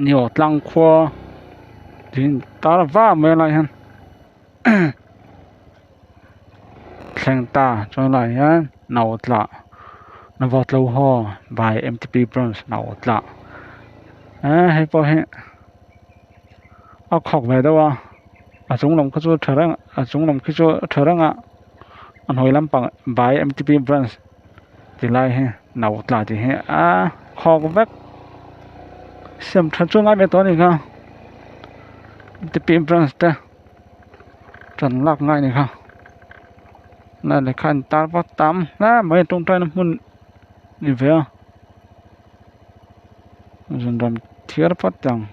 Ni aw tlang khua tih tar va mai lai hian thleng ta chuan lai hian no tlah na vawt lo haw by M T P branch no tlah eee hei pawh hi a khawk ve deuh a a chung lam kha chu a tha reng a chung lam khi chu a tha reng a a hnuai lampang by M T P branch ti lai hi no tla tih hi a khawk vek siam tha chu ngai ve tawh a ni kha M T P branch te tan lak ngai a ni kha lai lehkha an tar vak tam hle mai a tawngtaina hmun ni ve a zunram thiar phawt teh ang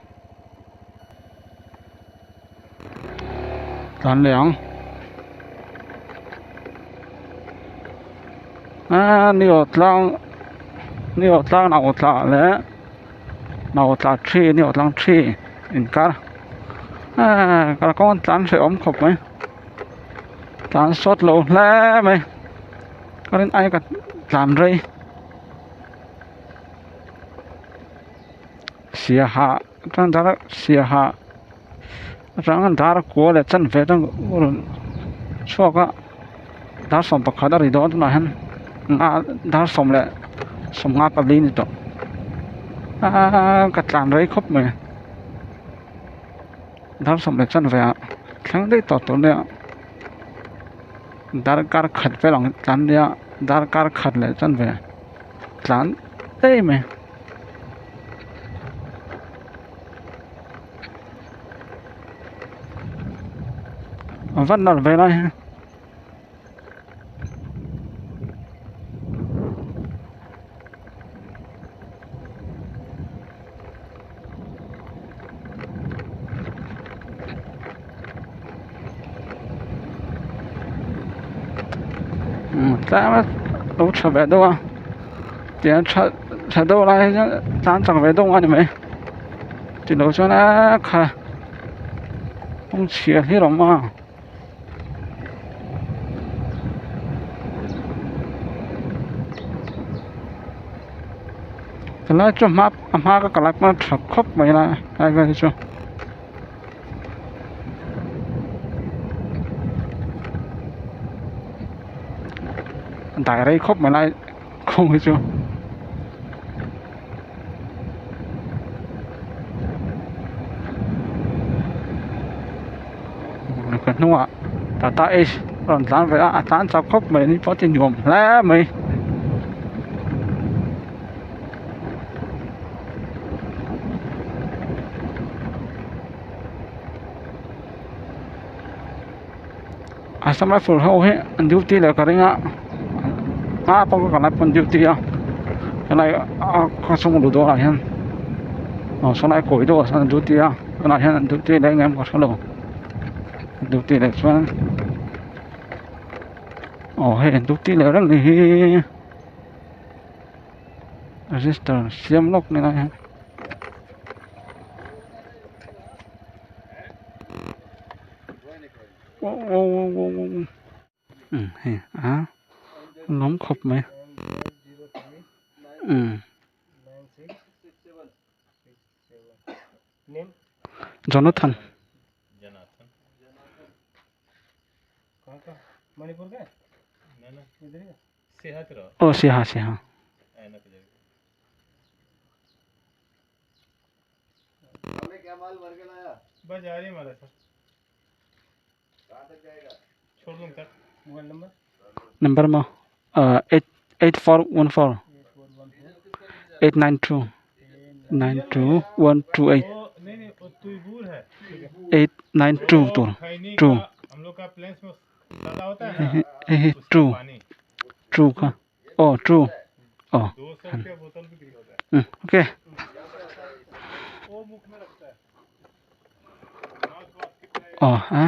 tlan leh ang aaa ni aw tlang ni aw tlang nau tla leh nau tla thi ni aw tlang thi inkar aaa kalkawng an tlan hrehawm khawp mai tlan sawt lo hle mai ka rin ai ka tlan rei. Siaha atang dar siaha atang dar kua leh chanve atang rawn chhuak a dar 11 a ri dawn tunah hian nga dar 14 a ni tawh aaa ka tlan rei khawp mai dar sawm leh chanve ah thleng daih tawh tur nia darkar khat vel ang tlan nia darkar khat leh chanve tlan daih mai. A van nalh ve lai hi. Tlem a lo tha ve deuh a tiang tha tha deuh lai hi chuan tlan chak ve deuh a ni mai tilo chuan eee kha kawng chhia hlir a awm a. Tunlai chu hma a hma ka kal a tha khawp mai a helai vel hi chu. Dai rei khawp mai lai kawng hi chu. Ka hnungah tata ace a rawn tlan ve a a tlan chak khawp mai ni pawh a ti nuam hle mai. Assam rifle ho hi an duty leh ka ring a hma pawh ka kalai pawn duty a helai a khaw chhung luh dawnah hian aw sawnlai kawi deuhah sawn an duty a tunah hian an duty leh engem ka hrelo duty leh chuan aw hei an duty leh reng ni hi. Register siam lawk ni lai hian umm hei a lawm khawp mai umm Jonathan. Oh Siaha Siaha. Number maw 8414 892 92 128 892 tur 2 hei hi 2 2 kha aw 2 aw okay. Aw a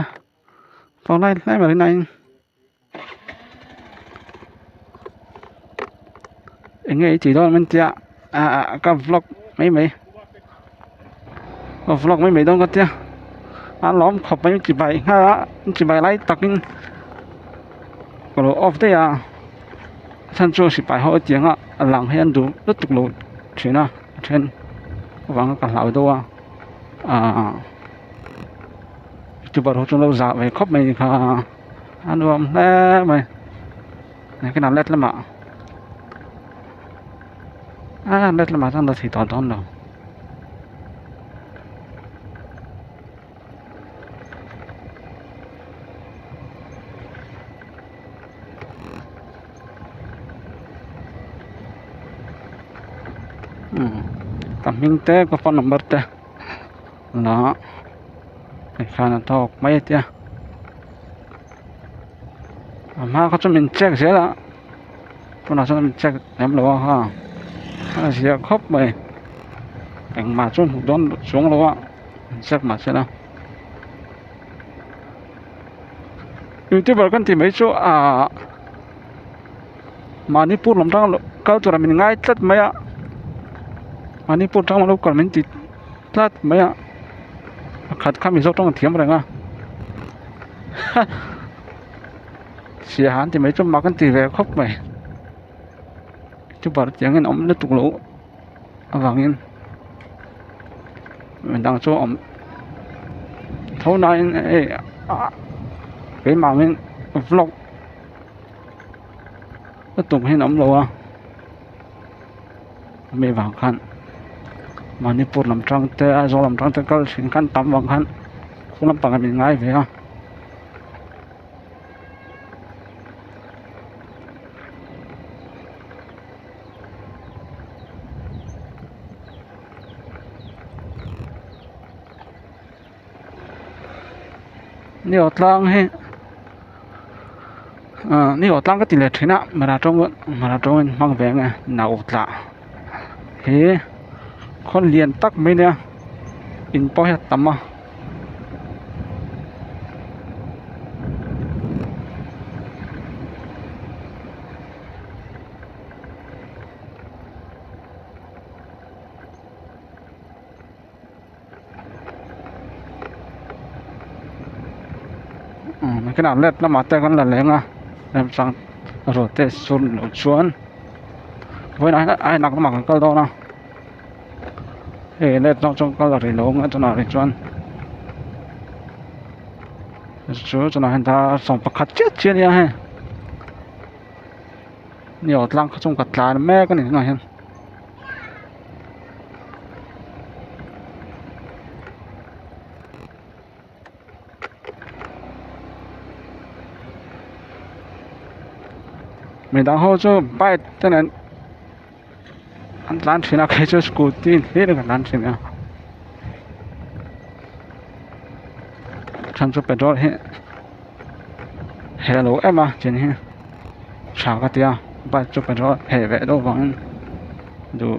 aw lai lai mai nai in eng nge i tih dawn an tia ah ka vlog mai mai ka vlog mai mai dawn ka tia a lawm khawp mai chibai nghal a chibai lai takin ka lo off daih a a chhan chu sipai ho a tiang a a lang hi an duh lutuk lo thin a a then. vanga ka hlau deuh a ahh youtuber ho chu an lo zah ve khawp mai kha a nuam hle mai nakinah let lamah ah let lamah chuan la thei tawh dawn lo. Ka hming te ka phone number te la tikhan a tawk mai a tia a hma kha chu min check zel a tunah chuan min check lem lo a ha a zia khawp mai engmah chu hmuh dawn chuang lo a min check mahse la. Youtuber kan tih mai chu ahh Manipur lam tang kal tura min ngai tlat mai a Manipur tang lo kal min ti tlat mai a pakhat kha mizo tawng a thiam reng a siaha an ti mai chu mak an ti ve khawp mai youtuber tiangin a awm lutuk loh avangin midang chu a awm tho nain hei ah keimah angin vlog lutuk hian a awm lo a mi vang khan Manipur lam tang te Aizawl lam tang te kal thin khan tam vang khan khu lampang ah min ngai ve a. Ni aw tlang hi ah ni aw tlang ka ti leh thin a mara tawng mara tawngin hmang ve ang e nau tlah hi khawn lian tak mai nia in pawh hi a tam a. Nakinah let lamah te kan la leng a remchang rawh te sur loh chuan vawiinah hian a inang lamah kan kal dawn a hei let zawng chuan kal a ri lo ang a tunah rih chuan chu tunah hian dar 11 chiah chiah a nia hei. Ni aw tlang kha chung ka tlan mek a ni tunah hian. Midang ho chu bike te nen an tlan thin a kei chu scooty hlir in ka tlan thin a chhan chu petrol hi heh lo em a chin hi tha ka ti a bike chu petrol heh ve deuh vangin duh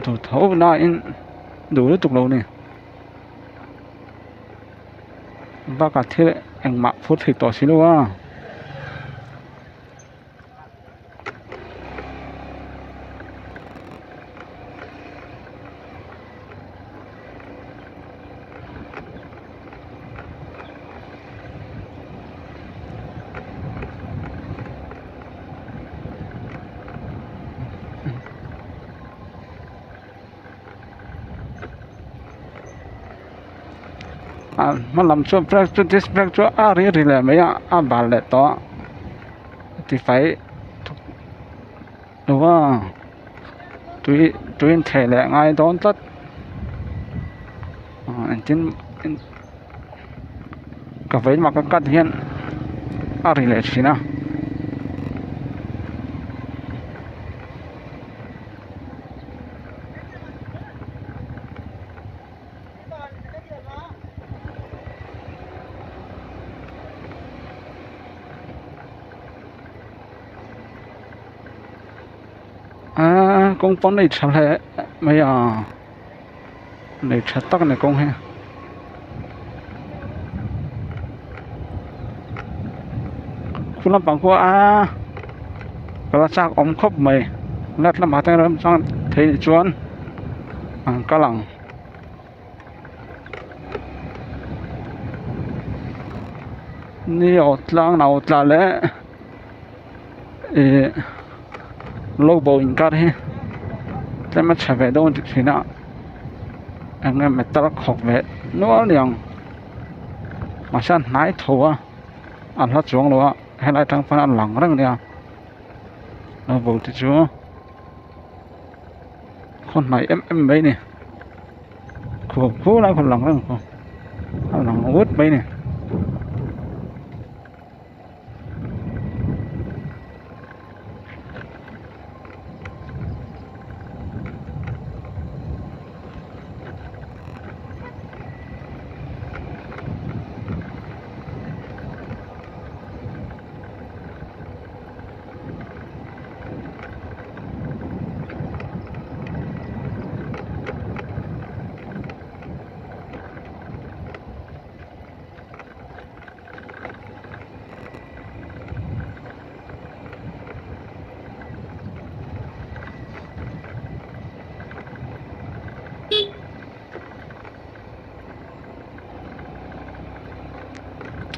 duh tho nain duh lutuk lo a ni bakah thil engmah phur thei tawh si lo a. A hma lam chu brake chu disc brake chu a ri ri leh mai a a bal leh tawh a tifai lo a tui tui in theh leh ngai dawn tlat ah engtin ka vei lamah ka cut hian a ri leh thin a. Aaa kawng pawn a tha hle mai a nei tha tak a ni kawng hi khu lampang khu aaa ka la chak awm khawp mai left lamah te remchang thei chuan an kal ang. Ni aw tlang nau tla leh ih lobo inkar hi Tlem a chhe ve deuh an ti thin a eng nge metal a khawk ve nual niang mahse a hnai tho a a hla chuang lo a helai atang pawn a lang reng ania a bo te chu khaw hnaih em em mai a ni khuh khuh lai khaw lang reng a lang ut mai a ni.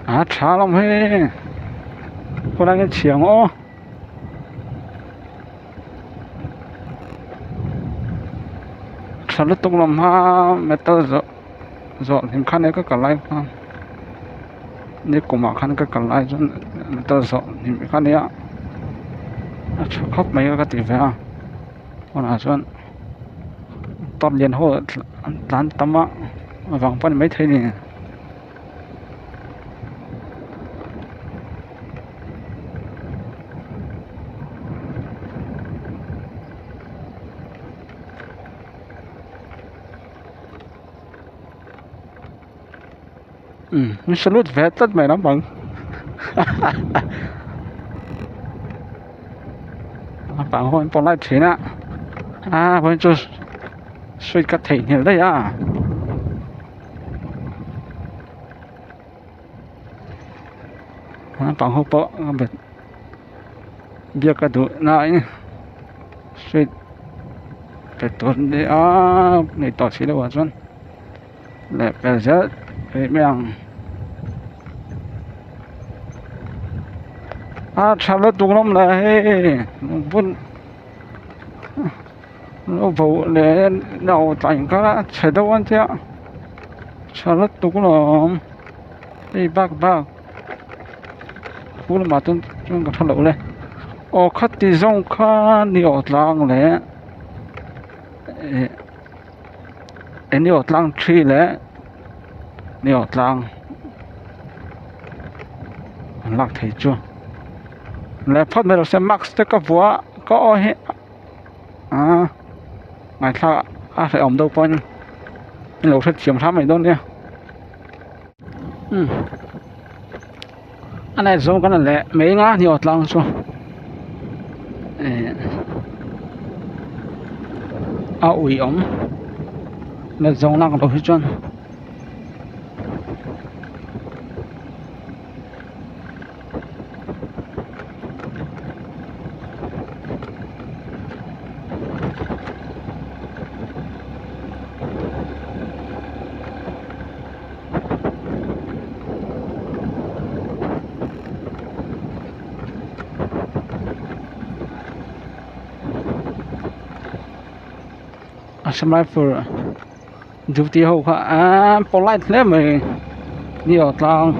A tha lawm hei khawlai hian chhiang aw. Tha lutuk lawm hma metal zawh. Zawh hlim khan e ka kal lai khan ni kumah khan ka kal lai chuan motor zawh hlim kha ania a tha khawp mai a ka ti ve a hunah chuan motor lian ho an tlan tam a avang pawh a ni maithei a ni. Umm salute ve tlat mai lampang lampang ho an pawh lai thin a a vawiin chu sweet ka theihnghilh daih a lampang ho pawh biak ka duh nain sweet pe tur a nia nei tawh si lo ah chuan leh pel zel rih mai ang a tha lutuk rawng lah hei lungphun lo bo leh no tlai kha a chhe deuh a nia tha lutuk lawm hei bak bak. Khu lamah chuan chuan ka hre lo le aw khati zawng kha ni aw tlang leh eh eng aw tlang thi leh ni aw tlang an lak thei chu leh phawt mai rawh se mask te ka vuah a ka aw hi ah ngaithlak a hrehawm deuh pawhin in lo hrethiam hram mai dawn nia. Umm a light zawng kan leh mai nga ni aw tlang chu eh a ui awm let zawng lak loh hi chuan. Assam rifle duty ho kha aaa polite hle mai ni aw tlang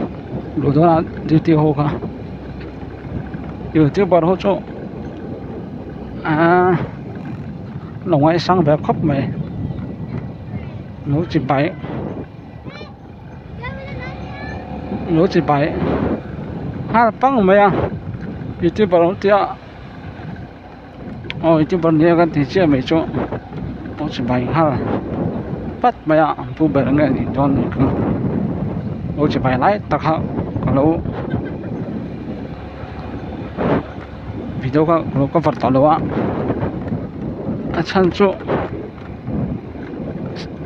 luh dawnah duty ho kha youtuber ho chu aaa lo ngaihsang ve khawp mai. Lo chi bai lo chi bai nghal pang mai a youtuber an tia aw youtuber nia kan tih chiah mai chu lo chi bai nghal pat mai a an pu ber nge nih dawn ni kha lo chi bai lai tak kha ka lo video kha ka lo cover tawh lo a a chhan chu.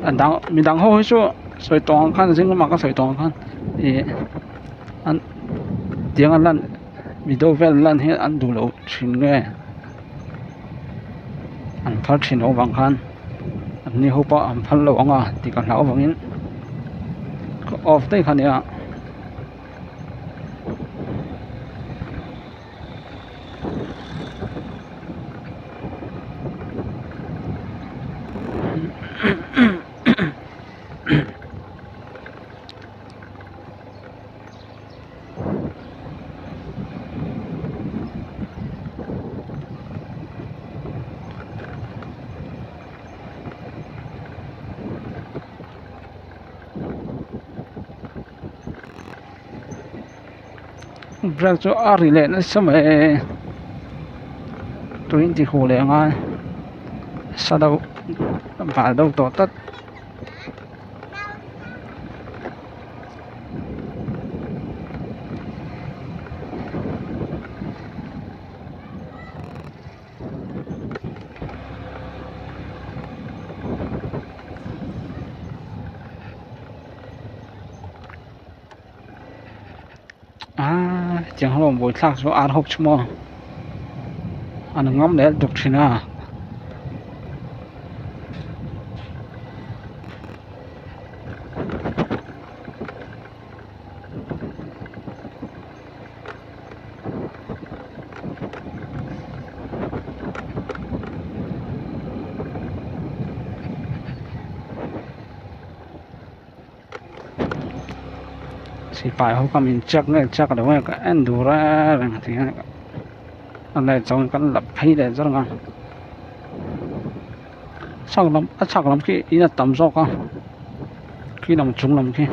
A dang midang ho hi chu sawi tawng ang khan zing lamah ka sawi tawng ang khan ih an tiang an lan video vel an lan hi an duh loh thin nge an phal thin loh avang khan an ni ho pawh an phal lo ang a tih ka hlau avangin ka off daih kha nia. Brake chu a ri leh nasa mai tuin ti huh leh angai sa deuh bal deuh tawh tlat. Aaa hetiang ho buai thlak chu ar ho chu maw an ngam leh duk thin a. Sipai ho kha min check nge check lo nge ka en duh reng reng a ti hian a leh chuan kan la phei leh zawk ang a chhak lam a chhak lam khi in a tam zawk a khi lam chung lam khi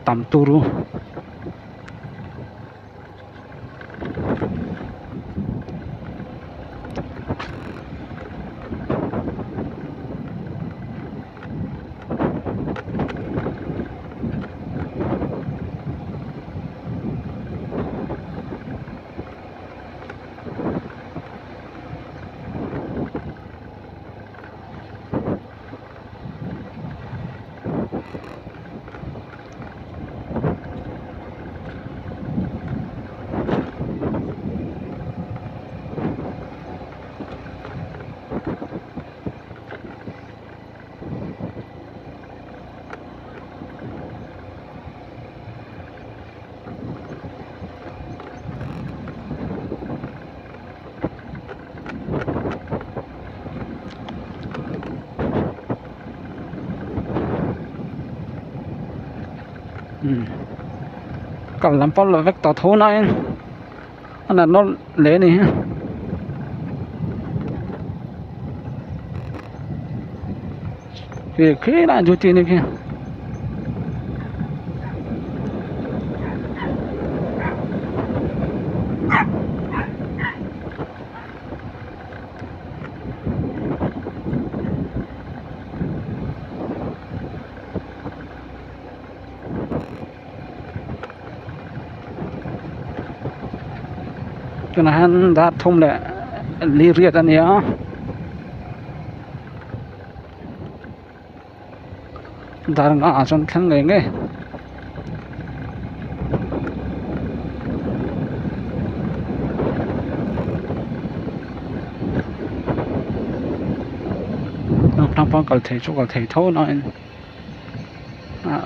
tam turu. Kal lam pawh la vek tawh tho nain a la nawlh leh a ni. Khi khi lai duty ni khi. Tunah hian dar thum leh li riat a ni a dar nga ah chuan thleng ngei ngei. Tlangpang kal thei chu kal thei tho nain.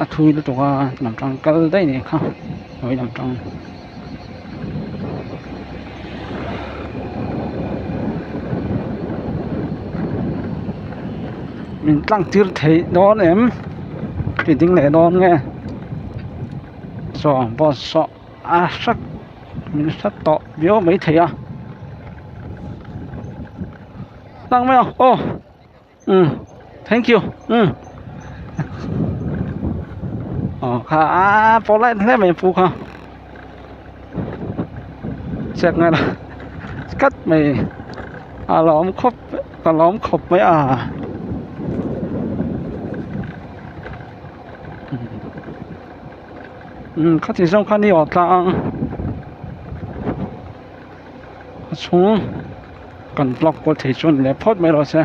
A thui lutuk a lam tang kal daih nih kha hawi lam tang. Min tlang tir theih dawn em ti ding leh dawn nge saw bus saw a hrat min hrat tawh viau maithei a tlang mai ang aw. Um thank you um aw kha a polite hle mai pu kha check ngai la cut mai a lawm khawp ka lawm khawp mai a um khati zawng kha ni aw tlang a chhung kan vlog pawh thei chuan leh phawt mai rawh se.